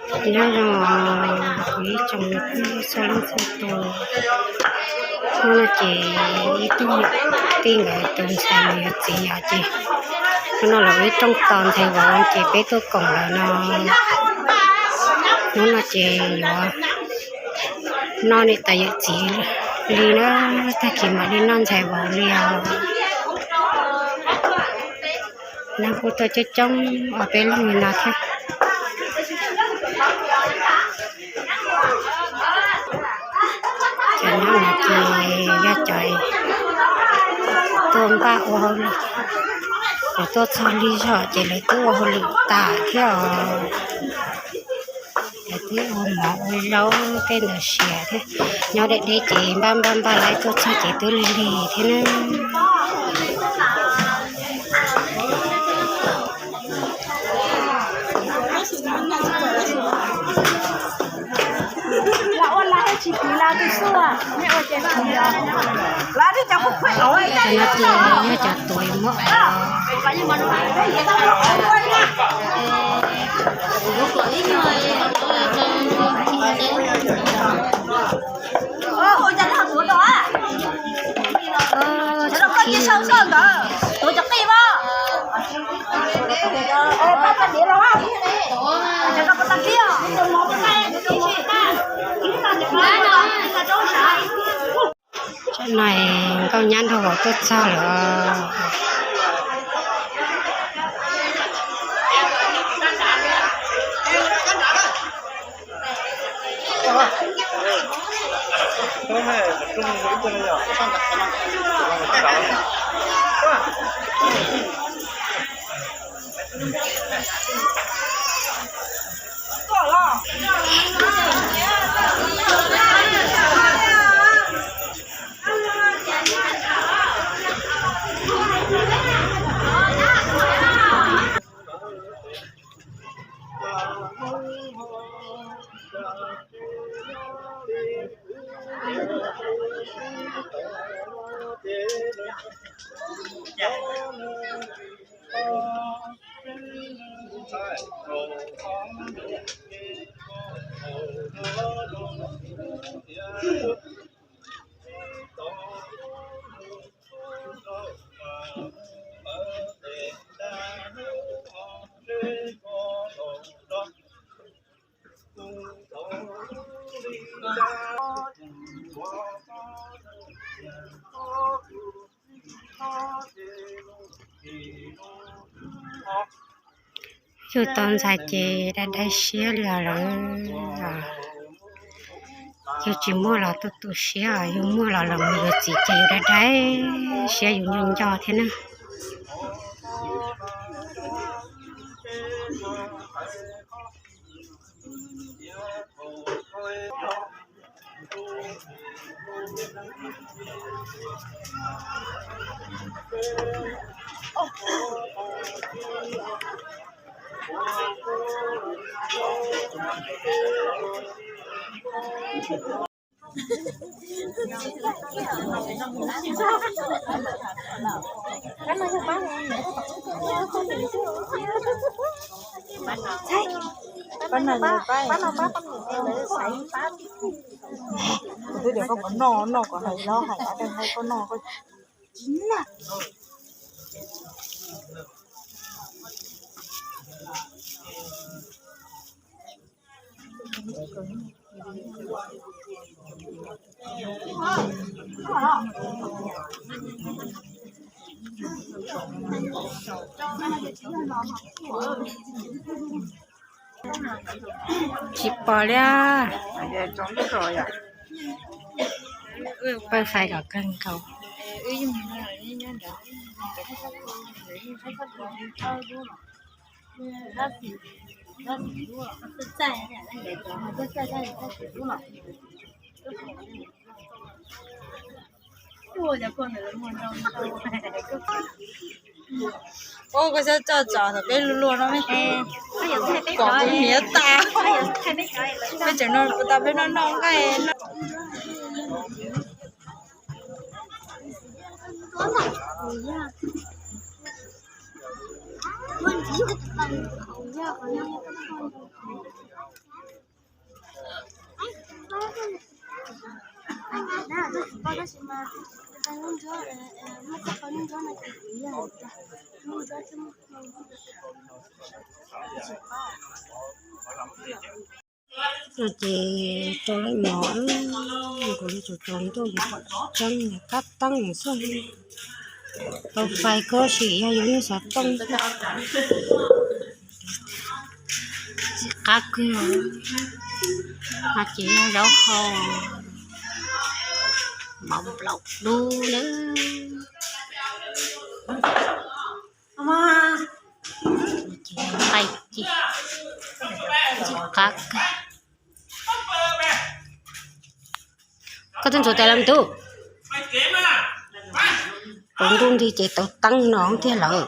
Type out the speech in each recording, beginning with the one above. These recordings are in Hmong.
Nyob zoo kuv ib tsoom txhua leej txhua tus, hnub no ces ib tug tij nkawd tus ntxhais mus yuav txiv os ces hnub no lawv ib rooj tos ntxhais vauv ces peb tuaj koom lawv no. Hnub no ces yuav noj niam tais yawm txiv li na, tag kis mam li noj ntxhais vauv li os. Neeg kuj tuaj coob coob ob peb leeg li no thiab. Cov nyob no ces yog cov tuaj npaj ua hauj lwm, lawv tuaj txog lig zog ces lawv twb ua hauj lwm tas thiab os. Lawv twb ua mov ua zaub tej ntawd siav thiab. Nyob deb deb ces npaj npaj npaj laib tuaj txog ces twb lig lig thiab na. Cov no ces yog cov tuav yuav muab ais os. Tsam no nkauj nyab nraug vauv tuaj txog lawm. Yug tau ntxhais ces dai dai siab li os lawm. Yug tsis muaj los tu tu siab, yug muaj los los mus yuav txiv ces yus dai dai siab yus nco nco thiab na. Twb tias koj puas noj, noj kom hais los hais, koj noj koj tsis noj. Tsis pom li. Pab fais kom kawg nkaus. Ua koj xyov tso tso thaum peb luag luag no me, pom kuv niam tas. Peb tseem no kuv tas peb noj noj nqaij no. No ces rau lawm mog, kuv li tsaus tsaus ntuj ces pom tseeb kab teeb xwb. Tau fais koj sim yog yus niag xov tooj. Txiv qab kawg. No ces yog zaub hau, mov nplaum dub lawm. Ces qaij ci, txiv qab kawg. Koj twb ntxuav tes los me tub? Tsaus ntuj nti ces tau teeb no thiab lawm.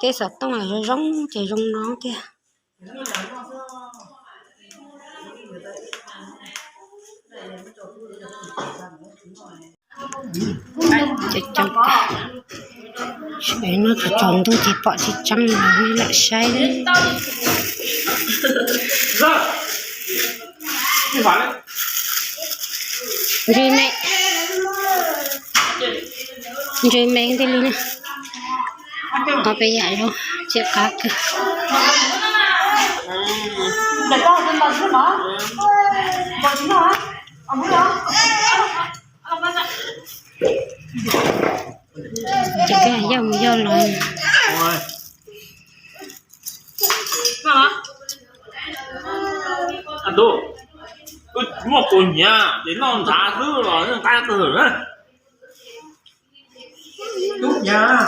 Tej xov tooj zoo zoo ces zoo no thiab. Ces no tsaus tsaus ntuj ces pom tsis tseeb los nej lam saib. Ntsws me, ntsws me ntij li na. Qhov peb yam zoo, txiv qab kawg. Ces koj yog mus yog los. Muaj tus nyiam ces noj ntshav xwb los nqa kawg na. Tub nyiam.